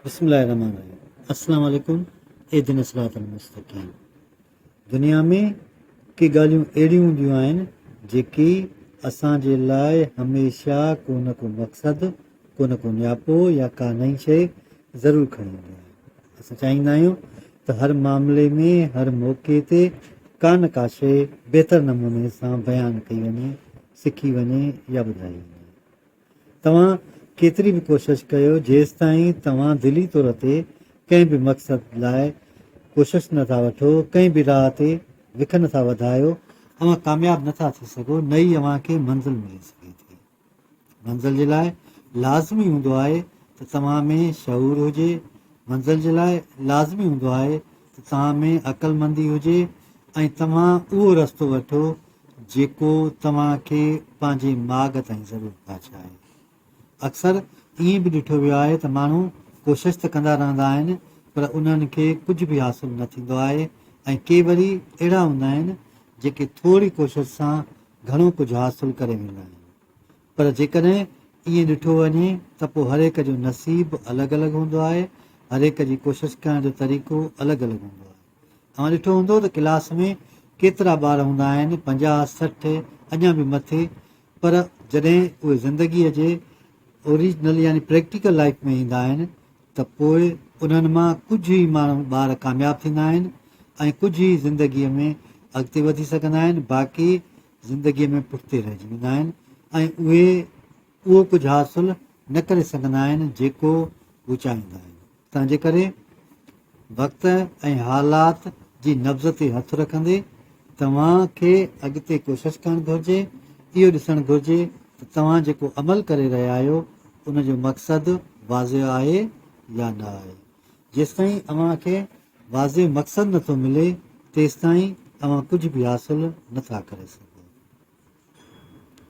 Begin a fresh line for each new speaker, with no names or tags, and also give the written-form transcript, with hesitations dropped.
بسم الله الرحمن الرحيم السلام عليڪم اهدنا الصراط المستقيم دنيا ۾ ڪي ڳالهيون اهڙيون هونديون آهن جيڪي اسان جي لاء هميشه ڪو نه ڪو مقصد ڪو نه ڪو نياپو يا ڪا نئين شيء ضرور کڻي اينديون آهن اسان چاهيندا آهيون ته هر معاملي ۾ هر موقعي تي ڪا نه ڪا شيء بهتر نموني سان بيان ڪئي وڃي سکي وڃي يا ٻڌائي وڃي توهان ڪيتري به ڪوشش ڪيو جيستائين توهان دلي طور تي ڪنهن به مقصد لاء ڪوشش نه ٿا وٺو، ڪنهن به راهه تي وک نه ٿا وڌايو، اوهان ڪامياب نه ٿا ٿي سگهو نه ئي اوهان کي منزل ملي سگهي ٿي. منزل جي لاء لازمي هوندو آهي ته توهان ۾ شعور هجي، منزل جي لاء لازمي هوندو آهي ته توهان ۾ عقلمندي هجي ۽ توهان اهو رستو وٺو جيڪو توهان کي پنهنجي ماڳ تائين ضرور پهچائي. اڪثر ائين به ڏٺو ويو آهي ته ماڻهو ڪوشش ته ڪندا رهندا آهن پر انهن کي ڪجهه به حاصل نه ٿيندو آهي ۽ ڪي وري اهڙا هوندا آهن جيڪي ٿوري ڪوشش سان گهڻو ڪجهه حاصل ڪري ويندا آهن. پر جيڪڏهن ائين ڏٺو وڃي ته پوء هر هڪ جو نصيب الڳ الڳ هوندو آهي، هر هڪ جي ڪوشش ڪرڻ جو طريقو الڳ الڳ هوندو آهي. اوهان ڏٺو هوندو ته ڪلاس ۾ ڪيترا ٻار هوندا آهن، 50، 60، اڃا به مٿي، پر جڏهن اهي زندگيء جي اوريجنل يعني پريڪٽيڪل لائيف ۾ ايندا آهن ته پوء انهن مان ڪجهه ئي ماڻهو ٻار ڪامياب ٿيندا آهن ۽ ڪجهه ئي زندگيء ۾ اڳتي وڌي سگهندا آهن، باقي زندگيء ۾ پٺتي رهجي ويندا آهن ۽ اهي اهو ڪجهه حاصل نه ڪري سگهندا آهن جيڪو هو چاهيندا آهن. تنهنجي ڪري وقت ۽ حالات جي نبض تي هٿ رکندي توهان کي اڳتي ڪوشش ڪرڻ گهرجي، اهو ڏسڻ گهرجي ته توهان جيڪو عمل ڪري رهيا آهيو ان جو مقصد واضح آهي يا نه آهي. جيستائين اوهان کي واضح مقصد نٿو ملي تيستائين اوهان ڪجهه به حاصل نٿا ڪري سگهو.